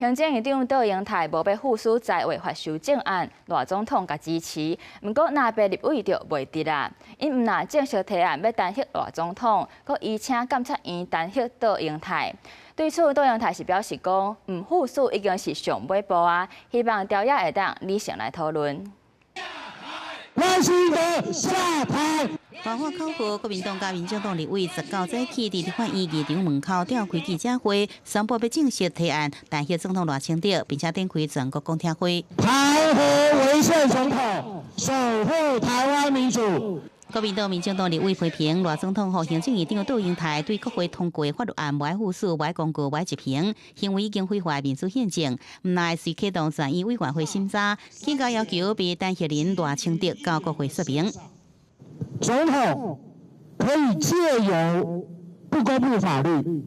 行政院長卓榮泰無欲副署在位法修正案，賴總統共支持，毋過藍白立委就袂佇啦。𪜶毋但正式提案欲彈劾賴總統，閣移請監察院彈劾卓榮泰。對此，卓榮泰是表示講，毋副署已經是上尾步啊，希望朝野會當理性來討論。賴清德下台。高喊口號，國民黨佮民進黨立委19早起佇立法院議場門口召開記者會，宣布欲正式提案彈劾總統賴清德，並且展開全國公聽會。彈劾違憲總統，守護台灣民主。國民黨、民進黨立委批評賴總統予行政院長卓榮泰對國會通過法律案無愛副署、無愛公告、無愛執行，行為已經毀壞民主憲政，毋但隨啟動全院委員會審查，更加要求被彈劾人賴清德到國會說明。總統可以借由不公布法律，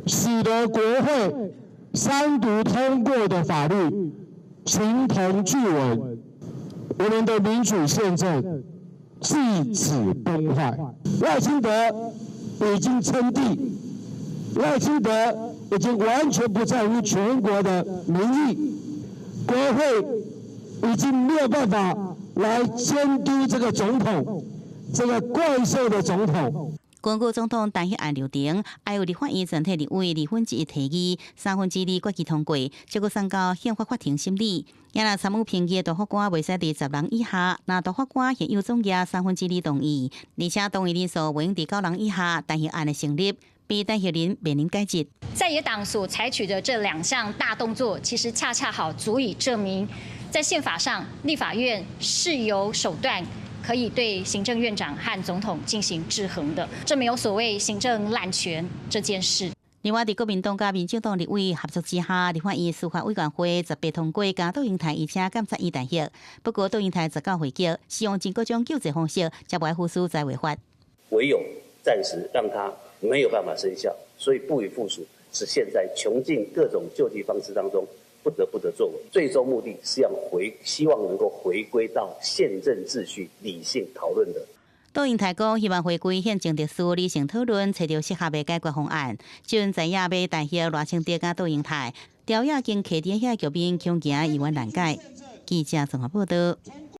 使得國會三讀通過的法律形同具文，我們的民主憲政至此崩壞。賴清德已經稱帝，賴清德已經完全不在乎全國的民意，國會已經沒有辦法來監督這個總統，這個怪獸的總統。根據總統彈劾案流程，愛由立法院全體立委1/2提議，2/3決議通過，才閣送到憲法法庭審理。也若參與評議的大法官袂使佇10人以下，若大法官現有總額2/3同意，而且同意人數袂用佇九人以下，彈劾案會成立，被彈劾人面臨解職。在野黨所採取的這兩項大動作，其實恰恰好足以證明，在憲法上，立法院是有手段可以對行政院長和總統進行制衡的，這沒有所謂行政濫權這件事。另外，佇國民黨佮民進黨立委合作之下，立法院司法委員會18通過將卓榮泰移請監察院彈劾。不過，卓榮泰19回擊，使用盡各種救濟方式，才無愛副署在違法。唯有暫時讓他沒有辦法生效，所以不予副署是現在窮盡各種救濟方式當中不得不的作為。最終目的是要回，希望能夠回歸到憲政秩序、理性討論的。卓榮泰講，希望回歸憲政秩序，理性討論，揣著適合的解決方案。這陣在野欲彈劾賴清德佮卓榮泰，朝野間徛佇遐局面，恐驚猶原難解。記者綜合報道。